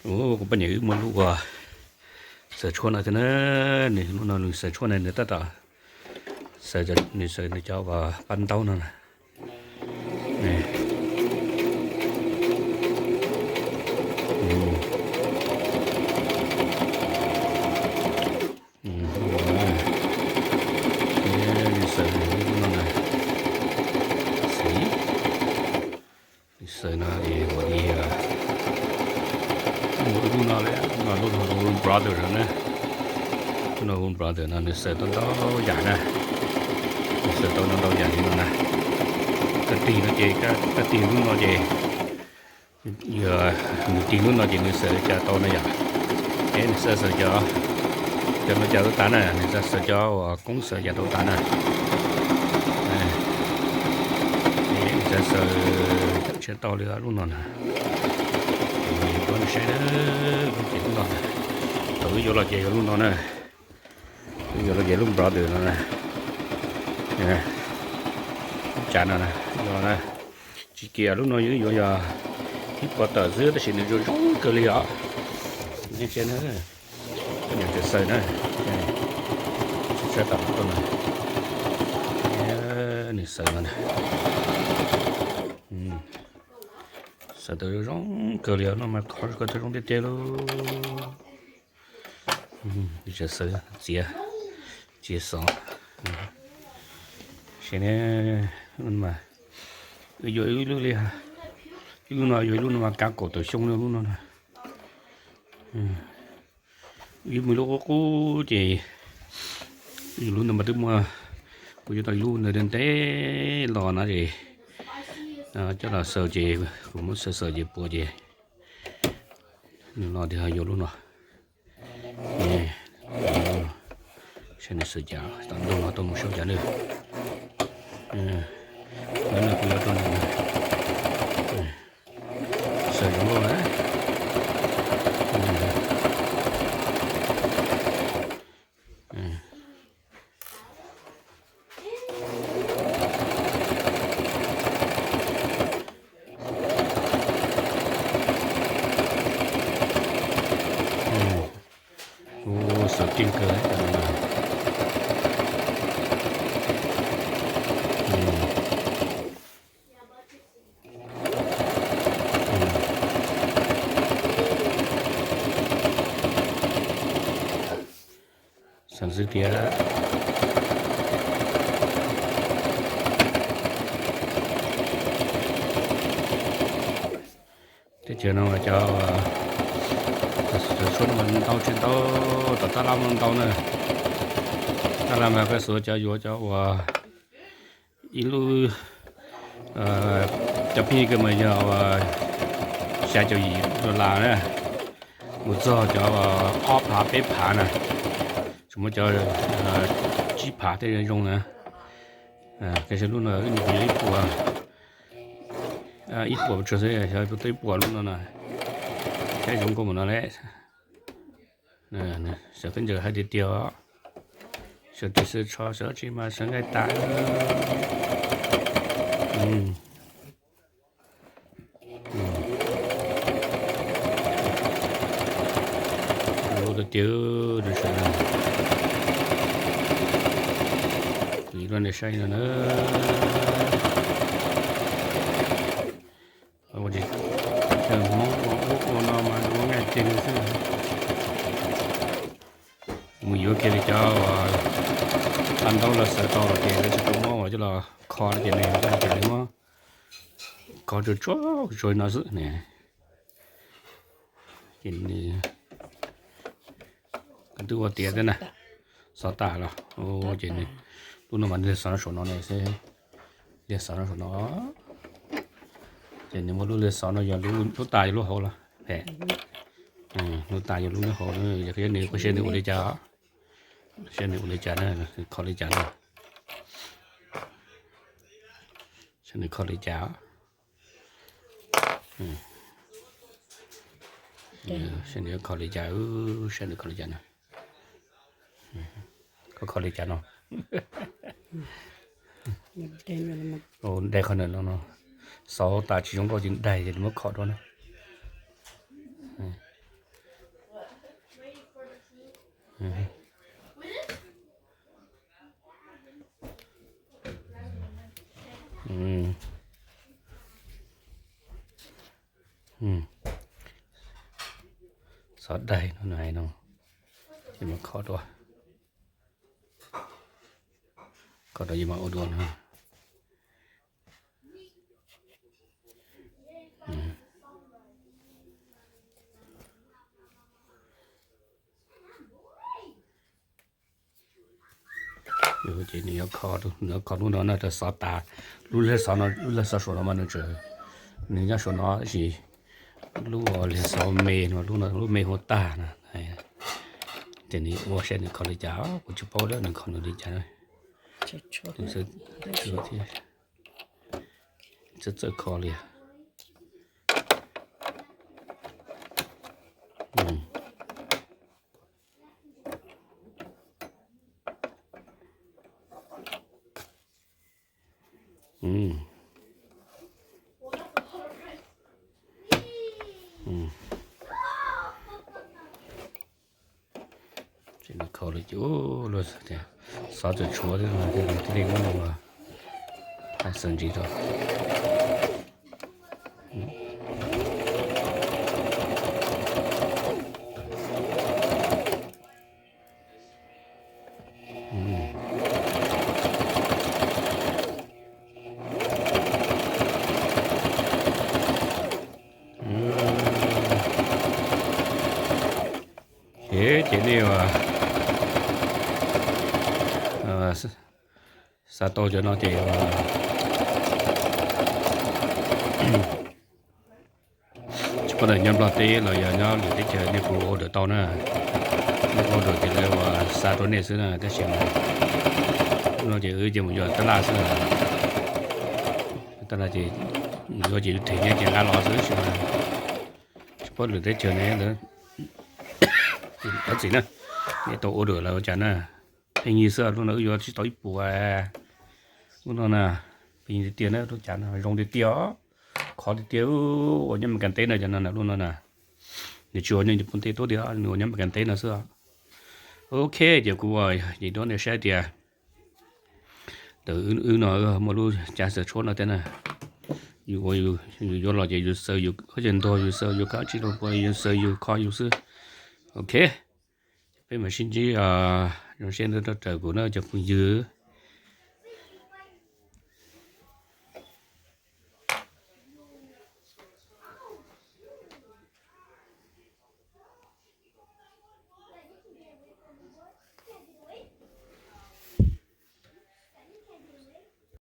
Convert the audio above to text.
Kuv poj niam wb muaj lub uas xaws tshuaj no thiab na. Nws lub no nws xaws tshuaj na, nws tab tom xaws, nws xaws nws cov uas paj ntaub no na. Nws xaws lub no na, xaws no es ua li, muaj ib lub no, lub no lub brother na. Lub no brother no nws xaws tau ntau yam na, nws xaws tau ntau ntau yam li no na. Koj tig no ces, koj tig lub no ces, nws tig lub no ces nws xaws li cas tau no yom. Es nws xaws, xaws cov, cov no cas tau tas na, nws xaws, xaws cov uas koob xaws cas tau tas na. Nws xaws, xaws tshiab tau li lub no na. Tuav nws saib na, lub ces lub no na. Thaum wb yuav los ces yuav lub no na. Wb yuav los ces lub brother no na. Lub cav no na, yuav na. Tsis kiag lub no wb yuav yog ib puas tawm xwb tab sis nws zoo zoo kawg li os. Nej saib na, poj niam tseem xaws na, saib tas tuaj na. Nws xaws no na. Xaws tau zoo zoo kawg li os, no mas qhov ko tau zoo tiag tiag lauj. Tseem xaws txiav, txiav xov. Saib ne, yuav ib lub li, ib lub no yuav ib lub no mas kav kaum tawm xyoo lub no na. Wb muaj lub qub qub ces lub ntawd mas twb muaj, kuv yuav tau ib lub ntawd ntev los no ces coj los xaws ces kuv muab xaws xaws ces puas ces nws los tias yuav lub no. Saib nws xaws cas, tom ntej no tuaj mus saib cas na. Lub no kuv yuav rau nws, xaws zoo nkauj na. Ua xaws keej kawg. Xaws xwb tiag. Teb chaws no cov, cov suab no mas ntau tsis ntau, tom tab laj mas ntau na. Tab laj mas peb xuav cov yuav cov uas ib lub, cov pheej kawg mas yog xya caum yim dollar na, mus txog cov ob phav peb phav na, tsis muaj cov tsib phav tej zoo na. Tab sis lub no nws kuj yog ib puas, ib puas tsuas xwb, xyov puas tau ib puas lub no na. Saib zoo nkauj mus no lawm. Sawv teb ntsaws hais tiag tiag, sawv tsis sawv tsho sawv tsis mas sawv nqaij tas. Ua tiag tiag, kuv ib lo nej saib no na. Hmoob ua ub ua no mas ua nqaij tiag li xwb. Mus yuav kiag li cov paj ntaub los xaws tau los ces lawv tsis tau muab ua coj los kho no ces nws ces nws muab kho tsuag tsuag tsuag no xwb ne. Ces nws twb ua tiav thiab na, xov tas los ces nws, lub no mas liag xov no saum no ne, liag xov no saum no. Ces nws muab lub liag xov no yog lub tas yog lub hauv los, lub tas yog lub hauv, yog nws kuj saib nws ua li cas, saib nws ua li cas na, kho li cas na, saib nws kho li cas. Saib nws kho li cas, saib nws kho li cas na. Koj kho li cas no? Daig qhov no no, xov tas tsis zoo nkauj ces daig ces nws muab kho rau na. Xov daig no, no, ces mas kho dua, kho dua ces mas ua dua no. Ces nws yuav kho, nws yuav kho lub no na rau xov tas. Lub lag xov no, lub lag xov saum no mas nws tseem, nws nyob saum no tab sis lub lag xov me no, lub no lub me hu tag na. Ces nws ua saib nws kho li cas, kuv tsis paub nws kho nws li cas na. Txawj txawj kho li. Kho li ces xov txawm tshuav thiab, thiaj li muab xaws ntsis rau. Ces, ces nej ua, xav tau cov no ces tsis paub tias nyob Nplog teb los yog nyob lwm teb chaws nej puas order tau na. Nej puas order ces lawv ua xa rau nej xwb na, tab sis mas no ces wb ces mus yuav tab laj xwb. Tab laj ces yuav ces them nyiaj ces nqa los xwb, tab sis mas tsis paub lwm teb chaws ne, lawv txim na, nej tau order lawv ua cas na. Pheej yig xwb, lub no wb yuav tsis tau ib puas. Lub no na, pheej yig tiag tiag na, lub cas no zoo tiag tiag, khov tiag tiag, ua nyob Mes Kas teb no cov no na, lub no na. Nws tsis ua nyob Nyij Pooj teb tuab tiag, nws ua nyob Mes Kas teb no xwb. Ok, ces kuv ua yim duab nej saib tias ntawm wb no muaj lub cav xaws tshuab no thiab na. Yus ua, yus yuav los ces yus xaws yus khaub cag ntog, yus xaws yus kab tsib rau puas, yus xaws yus kho yus xwb. Ok, peb mam sib ntsib zoo siab nyob rau kuv na cov phooj ywg.